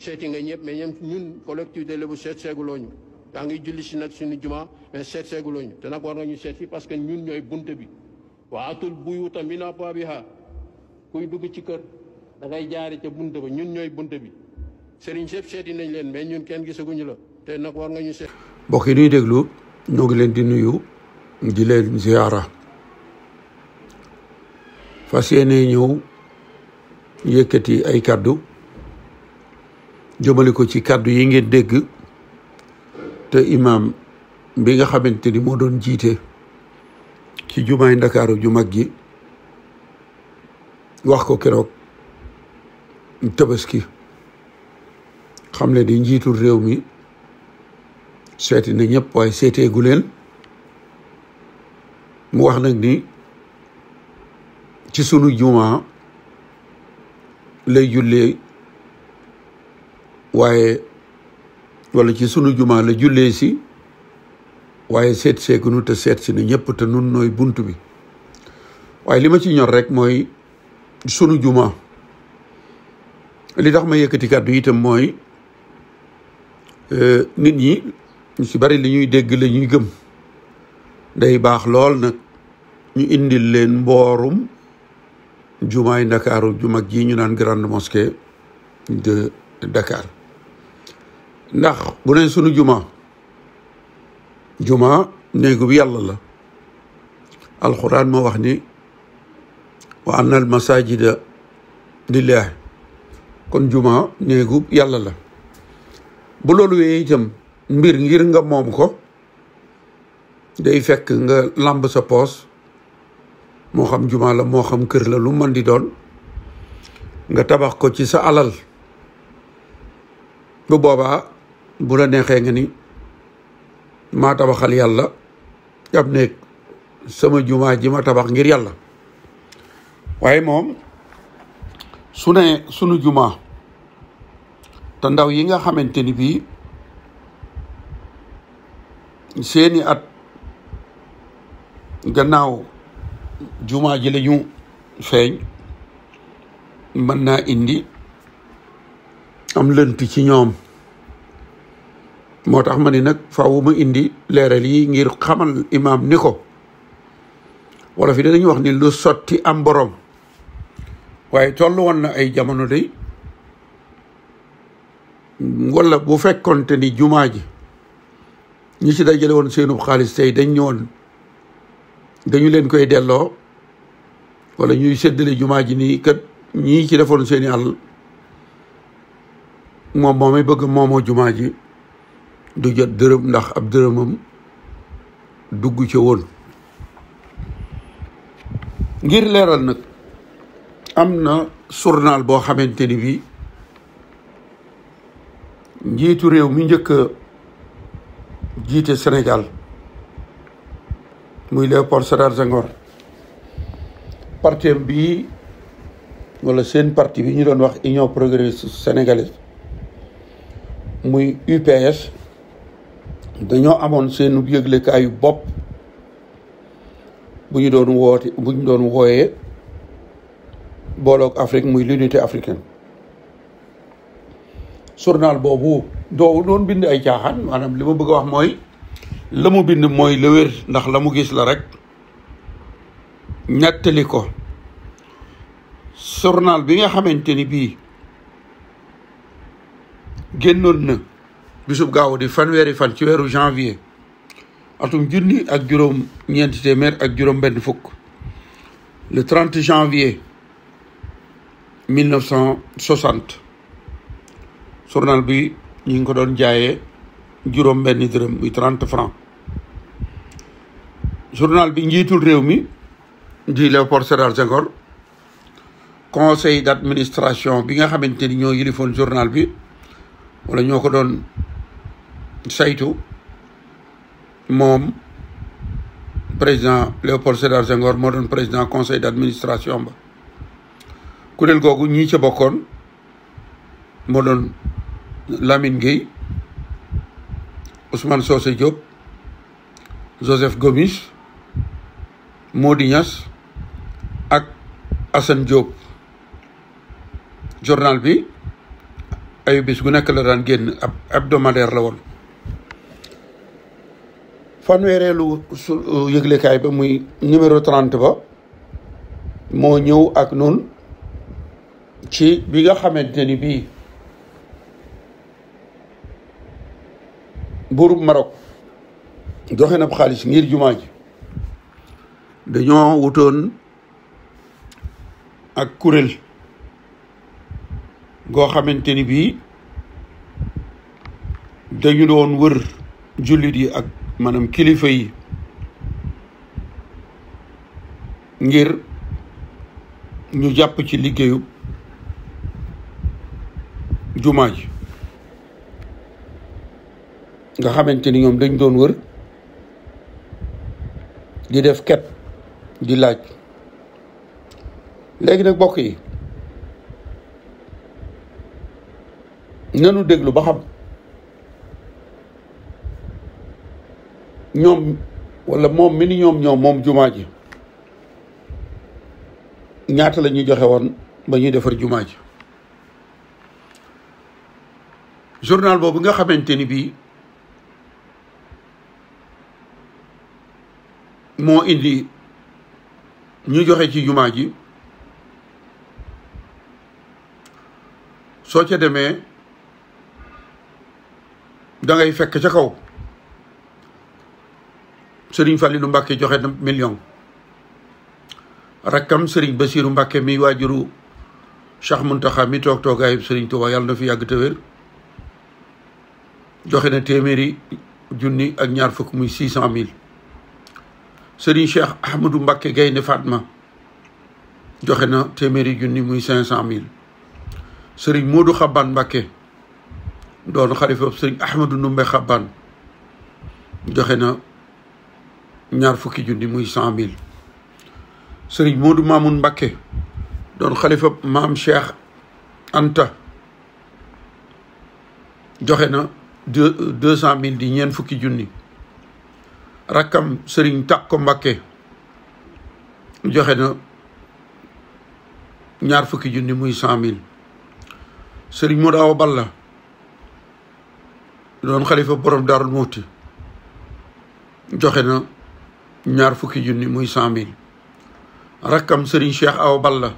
seeti nga ñëpp mais ñun collectivité Lébu seet seeguloo ñu yaa ngi julli si nag suñu juma mais seet seeguloo ñu te nag war nga ñu seet si parce que ñun ñooy bunte bi waa atul buyuuta min abwaabihaa kuy dugg ci kër da ngay jaari ca bunte ba ñun ñooy bunte bi sëriñ sëpp seeti nañ leen mais ñun kenn gisaguñu la te nag war nga ñu seet. mbokk yi ñuy déglu ñoo ngi leen di nuyu di leen ziyaara fas yéene ñëw yëkkati ay kaddu jëmale ko ci kaddu yi ngeen dégg te imam bi nga xamante ni moo doon jiite ci jumaay Ndakaaru ju mag ji wax ko keroog Tabaski xam le di njiitul réew mi seeti na ñëpp waaye seeteegu leen mu wax nag ni ci sunu juma lay jullee waaye wala ci sunu juma la jullee si waaye seet seegunu te seet si na ñëpp te nun nooy bunt bi waaye li ma ci ñor rek mooy sunu juma li tax ma yëkkati kàddu itam mooy nit ñi ñu ci bari li ñuy dégg la ñuy gëm day baax lool nag ñu indil leen mboorum jumaay Ndakaaru ju mag ji ñu naan grande mosquée de Dakar ndax bu ne sunu juma néegu bi yàlla la alquran moo wax ni wa anna al masajida lillah kon juma néegu yàlla la bu loolu wee itam mbir ngir nga moom ko day fekk nga lamb sa poos moo xam juma la moo xam kër la lu mën di doon nga tabax ko ci sa alal bu boobaa bu la neexee nga ni maa tabaxal yàlla ab néeg sama juma ji ma tabax ngir yàlla waaye moom su ne sunu juma te ndaw yi nga xamante ni bii seeni at gannaaw juma ji la ñu feeñ mën naa indi am lënt ci ñoom moo tax ma ni nag faaw ma indi leeral yi ngir xamal imaam ni ko wala fi danañu wax ni lu sotti am borom waaye toll woon na ay jamono day wala bu fekkonte ni jumaa ji ñi ci dajale woon seenub xaalis tey dañ ñëwoon dañu leen koy delloo wala ñuy séddale jumaa ji nii kat ñii ci defoon seeni àll moom moomay bëgg moomoo jumaa ji du jot dërëm ndax ab dërëmam dugg ca woon ngir leeral nag am na journal boo xamante ni bi njiitu réew mi njëkk a jiite Sénégal muy Léopold Sédar Senghor parti bi wala seen parti bi ñu doon wax Union progressiste sénégalaise muy UPS dañoo amoon seen yëglekaayu bopp bu ñu doon wooyee booloog Afrique muy l'unité africaine journal boobu doo doon bind ay caaxaan maanaam li ma bëgg a wax mooy la mu bind mooy la wér ndax la mu gis la rek ñettali ko journal bi nga xamante ni bii génnoon na bisub gaaw di fanweeri fan ci weeru janvier atum junni ak juróom ñeenti téeméer ak juróom benn fukk le 30 janvier 1960 journal bi ñu ngi ko doon jaayee juróom benn dërëm muy 30 francs journal bi njiitul réew mi di Léopold Sédar Senghor conseil d'administration bi nga xamante ni ñoo yilifoon journal bi wala ñoo ko doon saytu moom président Léopold Sédar Senghor moo doon président conseil d'administration ba kuréel googu ñii ca bokkoon moo doon Lamine Gueye Ousmane Socé Diop Joseph Gomis Mody Niass ak Assane Diop journal bi ay bis gu nekk la daan génn ab hebdomadaire la woon. fanweereelu su yëglekaay ba muy numéro 30 ba moo ñëw ak nun ci bi nga xamante ni bii buurub Maroc joxe na xaalis ngir jumaa ji dañoo wutoon ak kuréel goo xamante ni bii dañu doon wër jullit yi ak maanaam kilifa yi ngir ñu jàpp ci liggéeyu jumaa ji nga xamante ni ñoom dañ doon wër di def ket di laaj. léegi nag bokk yi nanu déglu ba xam ñoom wala moom mi ni ñoom jumaa ji ñaata la ñuy joxe woon ba ñuy defar jumaa ji. journal boobu nga xamante ni bii moo indi ñu joxe ci jumaa ji soo ca demee da ngay fekk ca kaw Sëriñ Falilu Mbàkke joxe na million, rakkam Sëriñ Basiiru Mbàkke mi waajuru Cheikh Muntaxa mi toog toogaayu Sëriñ Tuubaa yàlla na fi yàgg te wér joxe na téeméeri junni ak ñaar fukk muy 600 000. Sëriñ Cheikh Ahmadou Mbàkke Gaynde Fatma joxe na téeméeri junni muy 500 000. Sëriñ Moodu Xabbaan Mbàkke doon xalifa Sëriñ Ahmadou Ndumbe Xabbaan joxe na ñaar fukki junni muy 100 000. Sëriñ Moodu Maamun Mbàkke doon xalifa maam Cheikh Anta joxe na 200 000 di ñeent fukki junni. rakkam Sëriñ Takko Mbàkke joxe na ñaar fukki junni muy 100 000. Sëriñ Moodu Awa Balla doon xalifa borom Daarul Muhti joxe na ñaar fukki junni muy 100 000. rakkam Sëriñ Cheikh Awa Balla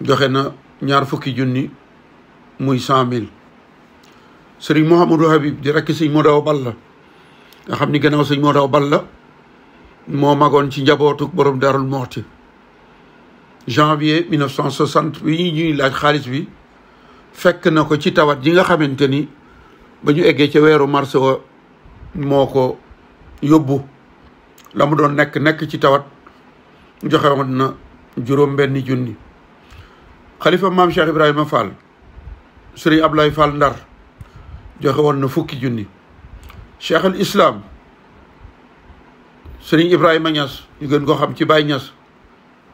joxe na ñaar fukki junni muy 100 000. Sëriñ Mouhamadou Habib di rakk Sëriñ Moodu Awa Balla nga xam ni gannaaw Sëriñ Moodu Awa Balla moo magoon ci njabootu borom Daarul Muhti. janvier 1960 bi ñuy laaj xaalis bi fekk na ko ci tawat ji nga xamante ni ba ñu eggee ca weeru mars wa moo ko yóbbu. la mu doon nekk ci tawat joxe woon na juróom-benni junni. xalifa maam Cheikh Ibrahima Fall Sëriñ Ablaye Fall Ndar joxe woon na fukki junni. Cheikh al Islam Sëriñ Ibrahima Niass ñu gën koo xam ci Baye Niass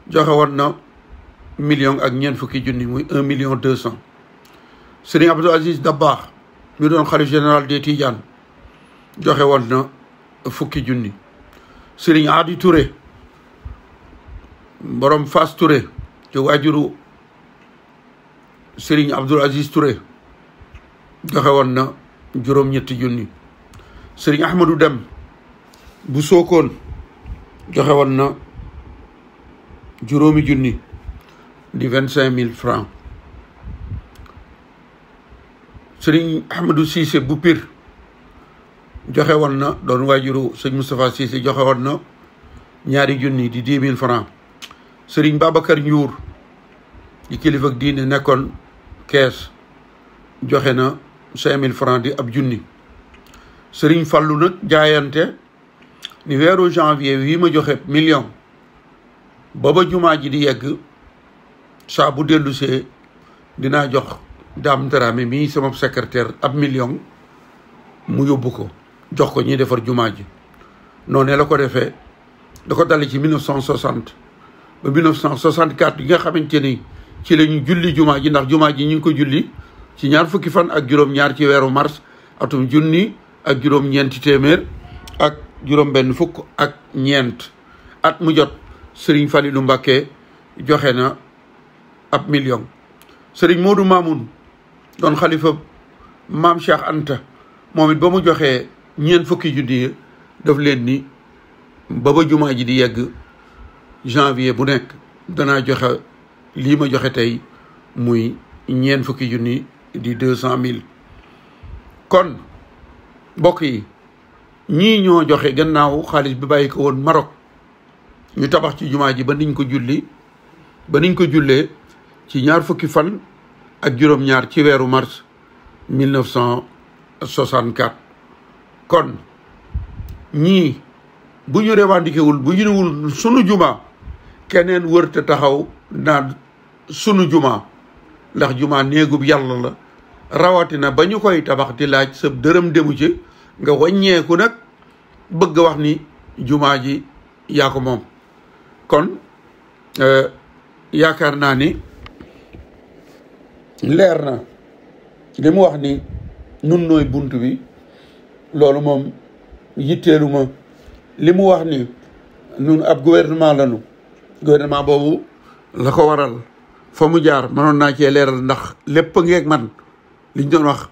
joxe woon na million ak ñeent fukki junni muy 1,2 million. Sëriñ Abdou Aziz Dabakh mi doon xalif général des Tidianes joxe woon na fukki junni. Sëriñ Adi Touré borom Fass Touré ci waajuru Sëriñ Abdou Aziz Touré joxe woon na juróom-ñetti junni. Sëriñ Ahmadou Dem bu Sokone joxe woon na juróomi junni di 25 000 francs. Sëriñ Ahmadou Cissé bu Pire joxe woon na doon waajuru sëñ Moustapha Cissé joxe woon na ñaari junni di 10 000 francs. Sëriñ Babacar Ndiour di kilifa ak diine nekkoon kees joxe na 5 000 francs di ab junni. Sëriñ Fallu nag jaayante ni weeru janvier wii ma joxe million ba jumaa ji di yegg saa bu dellusee dinaa jox Dame Dramé mii sama secrétaire ab million mu yóbbu ko jox ko ñuy defar jumaa ji. noonu la ko defee da ko dale ci 1960 ba 1964 yi nga xamante ni ci la ñu julli jumaa ji, ndax jumaa ji ñu ngi ko julli ci ñaar fukki fan ak juróom-ñaar ci weeru mars atum junni ak juróom-ñeenti téeméer ak juróom-benn fukk ak ñeent. at mu jot Sëriñ Falilu Mbàkke joxe na ab million. Sëriñ Moodu Maamun doon xalifa maam Cheikh Anta moom it ba mu joxee ñeent fukki junni daf leen ni ba jumaa ji di yegg janvier bu nekk danaa joxe lii ma joxe tey muy ñeent fukki junni di 200 000 kon mbokk yi ñii ñoo joxe gannaaw xaalis bi bàyyi ko woon Maroc ñu tabax ci jumaa ji ba niñ ko jullee ci ñaar fukki fan ak juróom-ñaar ci weeru mars 1964 kon ñii bu ñu revendiqué wul bu ñu newul sunu juma keneen wërte taxaw naan sunu juma ndax juma néegub yàlla la rawatina ba ñu koy tabax di laaj sa dërëm demu ci nga wàññeeku nag bëgg wax ni juma ji yaa ko moom kon yaakaar naa ni leer na li mu wax ni nun nooy bunt bi loolu moom yitteelu ma li mu wax ni nun ab gouvernement lañu gouvernement boobu la ko waral fa mu jaar mënoon naa cee leeral ndax lépp ngeeg man liñ doon wax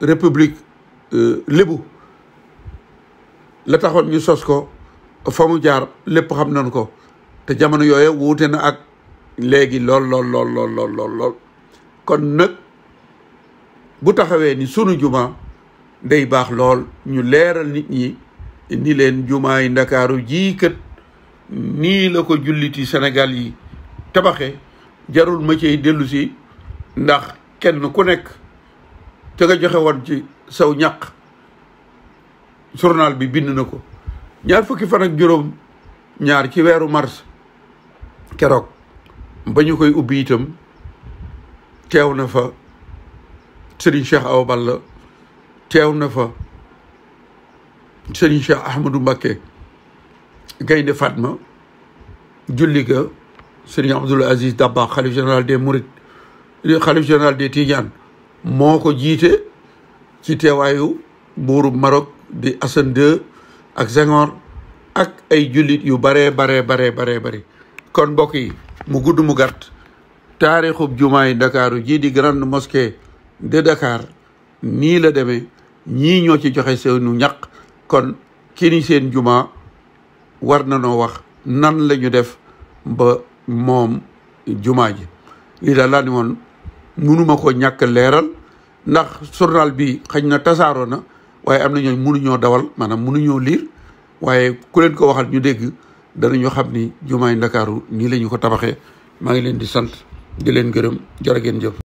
république lébu la taxoon ñu sos ko fa mu jaar lépp xam nañ ko te jamono yooye wuute na ak léegi lool kon nag bu taxawee ni sunu juma day baax lool ñu leeral nit ñi ni leen jumaay Ndakaaru jii kët nii la ko julliti Sénégal yi tabaxe jarul ma cey dellu si ndax kenn ku nekk te nga joxe woon ci saw ñaq journal bi bind na ko ñaar fukki fan ak juróom ñaar ci weeru mars keroog ba ñu koy ubbi itam teew na fa Serigne Cheikh Awa Balla teew na fa Serigne Cheikh Ahmadou Mbacké Gaynde Fatma julli ga Serigne Abdoul Aziz Dabakh xalif général des Mourides xalif général des Tidianes moo ko jiite ci teewaayu buuru Maroc di Hassan II ak Senghor ak ay jullit yu bare kon mbokk yi mu gudd mu gàtt taarixub jumaay Ndakaaru ji di grande mosquée de Dakar nii la demee ñii ñoo ci joxe seenu ñaq kon kii ni seen juma war na noo wax nan la ñu def ba moom jumaa ji lii daal laa ni woon mënuma ko ñàkk leeral ndax journal bi xëy na tasaaroo na waaye am na ñooñ mënuñoo dawal maanaam mënuñoo liir waaye ku leen ko waxal ñu dégg danañu xam ni jumaay Ndakaaru nii la ñu ko tabaxee maa ngi leen di sant di leen gërëm jërë ngeen jëf